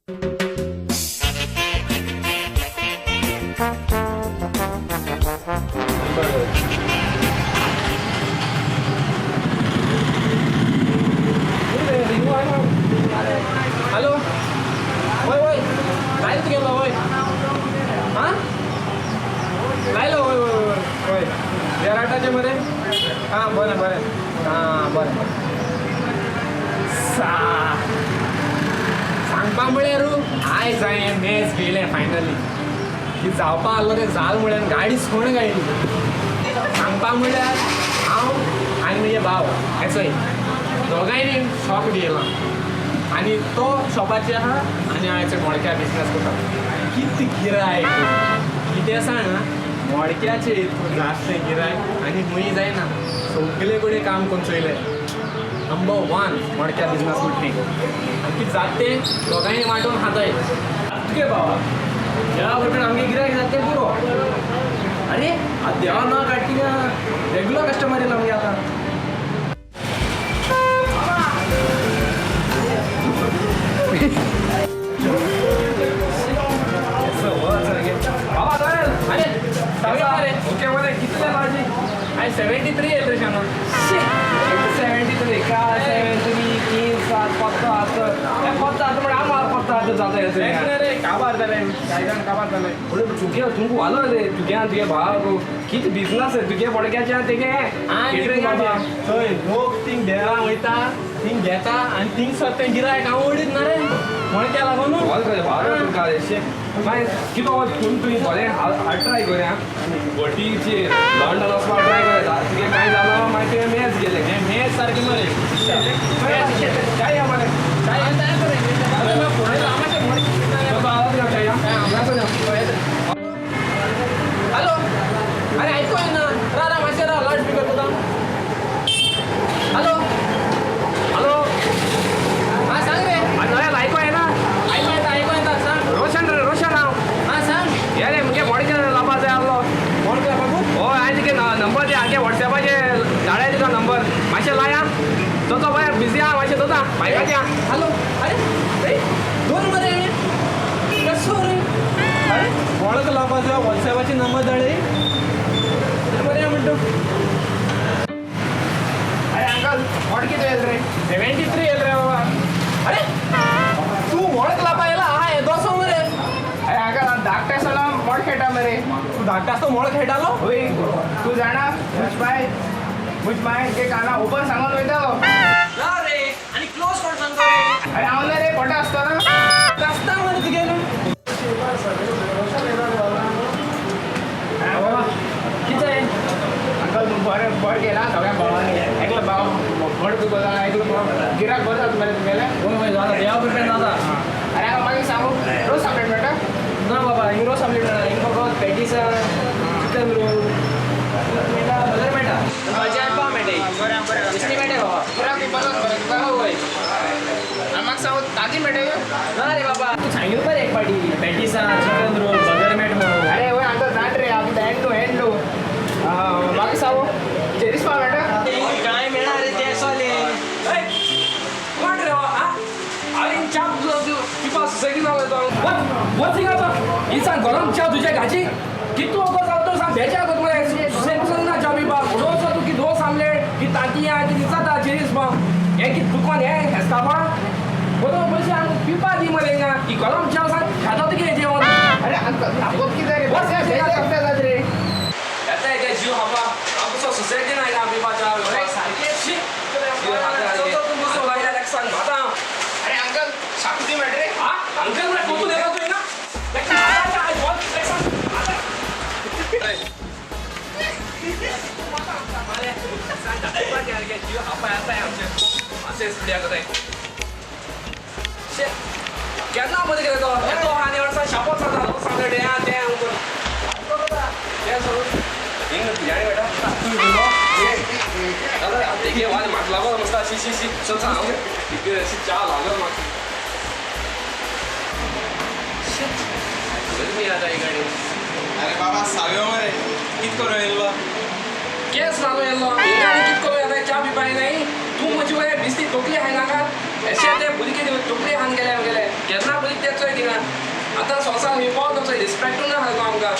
Hello वय वय लायलो तुगेलो वय हां लायलो वय वय वय वय देराटाचे मरे हां बरें बरें हां बरें बरें सा सांगपा म्हळ्यार आयज हांवें मॅच घेयलें फायनली की जावपा आहलो तें जाल म्हळ्यार गाडी सोण गायली. सांगपा म्हळ्यार हांव आनी म्हजे भाव हेचोय दोगांयनी शॉप घेयला आनी तो शॉपाचेर आहा आनी हांव हेचो मडक्या बिजनस करता. कितें गिरायक कितें सांग मडक्याचें इतलें जास्त गिरायक आनी खंय जायना सगळे कडेन काम करून चोयलें. नंबर 1 मडक्या बिजनस म्हणटा तें आनी कितें जाता तें दोगांयनी वांटून खाताय. तुगे बाबा ह्या वटेन आमगे गिरायक जाता तें पुरो. अरे आतां देवा ना काडटी ना रेगुलर कस्टमर येयला आमगे आतां. बाबा दयाल अरे सांगया मरे. ओके मरे कितले भाजी? हांवें 73 येयले रे शाणो. 73 का 73 3 7 5 8 5 8 म्हणजे आम्हाला 5 8 जाता येते रे काबार जालें कांय जाण काबार जालें. पूण तुगे तुमकां वालो रे तुगे आनी तुगे भाव कितें बिजनस तुगे बोडक्याचे तेगे आनी बाबा थंय लोक थिंग देरां वयता थिंग घेता आनी थिंगसर तें गिरायक हांव ओडीत ना रे मडक्या लागून. तुमकां मागीर कितें तूं तुवें बरें हाड ट्राय करया भटीचे लंडन वचपाक ट्राय करया तुगे कांय जालो मागीर तुवें मॅच गेलें हें मॅच सारकें मरे. काय या मरे. हॅलो अरे आयको येना रा रा मातशें रा लाउड स्पिकर कोता. हॅलो हॅलो हां सांग रे. नव्यान आयको येना. आयको येता आयको येता सांग. रोशन रे रोशन हांव. हां सांग. हे रे मुगे मडक्या लावपा जाय आहलो. कोण तुका बाबू? हय हांवें तुगे नंबर दी आगे वॉट्सॅपाचेर धाडया तुका नंबर मातशें लाया तो बाय बिजी आहा मातशें तोता बायकाचे. हॅलो अरे रे दोन मरे कसो रे? अरे वळख लावपाचो वॉट्सॅपाचे नंबर धाडय बरें म्हणटा. अरे अंकल मोड किती येईल रे? 73 येयल रे बाबा. अरे तूं वळख लावपा येयला आहा येदोसो मरे. अरे अंकल हांव धाकटें आसतना मोड खेळटा मरे. तूं धाकटो आसतना मोळ खेळटालो? वय तूं जाणा मुजमाय मुजमाय ते काना ओपन सांगून वयतालो. ना रे आनी क्लोज कोण सांगता रे? अरे हांव ना रे पोटा आसतना. आसता मरे तुगेलो. कितें अंकल तूं बरें बरें केला सगळ्या भावांनी एकलो भाव व्हड तुका जाणा एकलो भाव गिराक बरो जाता मरे तुगेलें. वय वय जाता देवा कृपेन जाता. अरे हांव मागीर सांगू रोस आमलेट मेळटा? ना बाबा हिंग रोस आमलेट मेळटा हिंग फकत पॅटीसां चिकन रोल मेळटा बगर मेळटा भाजी आनी पाव मेळटा. बरें बरें दुसरी मेळटा बाबा. गिराक बी बरो जाता मरे तुका. वय आनी म्हाका सांगू ताजी मेळटा? ना रे बाबा तूं सांगिल्लें मरे एक पाटी पॅटीसां चिकन रोल बगर मेट म्हणून. अरे वय अंकल जाण रे आमी हँड टू हँड टू. मागीर सांगू जेरीस पाव मेळटा? काय मेळना रे ते सोले. कोण रे हांवें च्या पिवपा सुसेगीत जालो तो. वच हिंगा तो ही सांग गरम च्या तुज्या घाची कितलो वगत जालो तो सांग बेच्या गो तुवें सुसेग पसून ना च्या पिवपाक रोस तूं की दोस आमलेट की तांतयां की दिसता जेरीस पाव हें कितें दुकान हें हेस्तापा बरो पयशे आमकां पिवपा दी मरे हिंगा ही गरम च्या सांग खाता तुगे जेवण. अरे अंकल आपोत कितें रे बस रे. येता येता जीव खावपा हांव कसो सुसेग दिना हिंगा पिवपा च्या. सारकें सांग खाता हांव. अरे अंकल शाकुती मेळटा रे? हा अंकल म्हळ्यार कोतून येता तूं हिंगा. केन्ना मदीं कितें तो येतो आनी वर्सा शापोत जाता सांगले तें तें सोडून हिंग बिर्याणी मेळटा. दादा तेगे वाज म्हाका लागो मस्त शी शी शी चल सांग हांव अशी च्या लागल म्हाका. गरमी जाता ही गाडी. अरे बाबा साव्यो मरे कित करूं येयल्लो? केस जालो येयल्लो हिंगा आनी कित करूं येता च्या पिवपा येयनाय तूं म्हजी मरे बिस्ती तकली खायनाका. अशें ते भुरगे तकली खावन गेले आमगेले केन्ना भुरगे ते आतां सोंसा मी पावत आमचो रिस्पेक्टू ना सारको आमकां.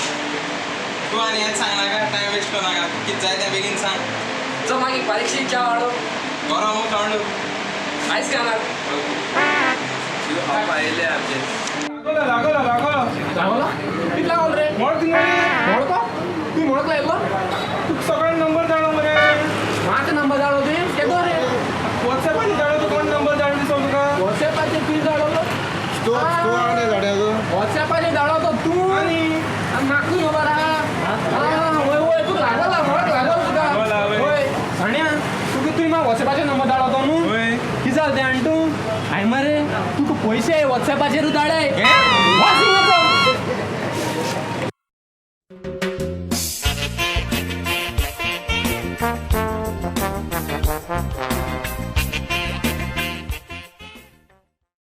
तूं आनी हेंच सांगनाका, टायम वेस्ट करनाका. कितें जाय तें बेगीन सांग. चल मागीर बारीकशी च्या हाडो. गरम थंड. आयज खाणार आयले आमचे. लागलो लागलो लागलो. लागलो? कित लागलो रे? मोड थिंगा. मोडको तूं मोडक लायलो. तुका सगळ्यांक नंबर धाडो मरे. म्हाका नंबर धाडलो तुवें केदो रे? वॉट्सॅपान धाडो. तूं कोण नंबर धाडलो दिसो तुका? वॉट्सॅपाचेर तुवें धाडलो? तूं तूं आनी झाड्याचो. वॉट्सॅपाचेर धाडलो तो तूं. आनी आनी म्हाका खबर आहा. आं, वय वय, तुका लागला मोडक लागलो तुका. लागला, वय. वय साण्या, तुका तुवें म्हाका वॉट्सॅपाचेर नंबर धाडलो तो न्हू? वय. कितें जालें तें आनी तूं हांवें मरे तुका पयशे वॉट्सॅपाचेरूच धाडले.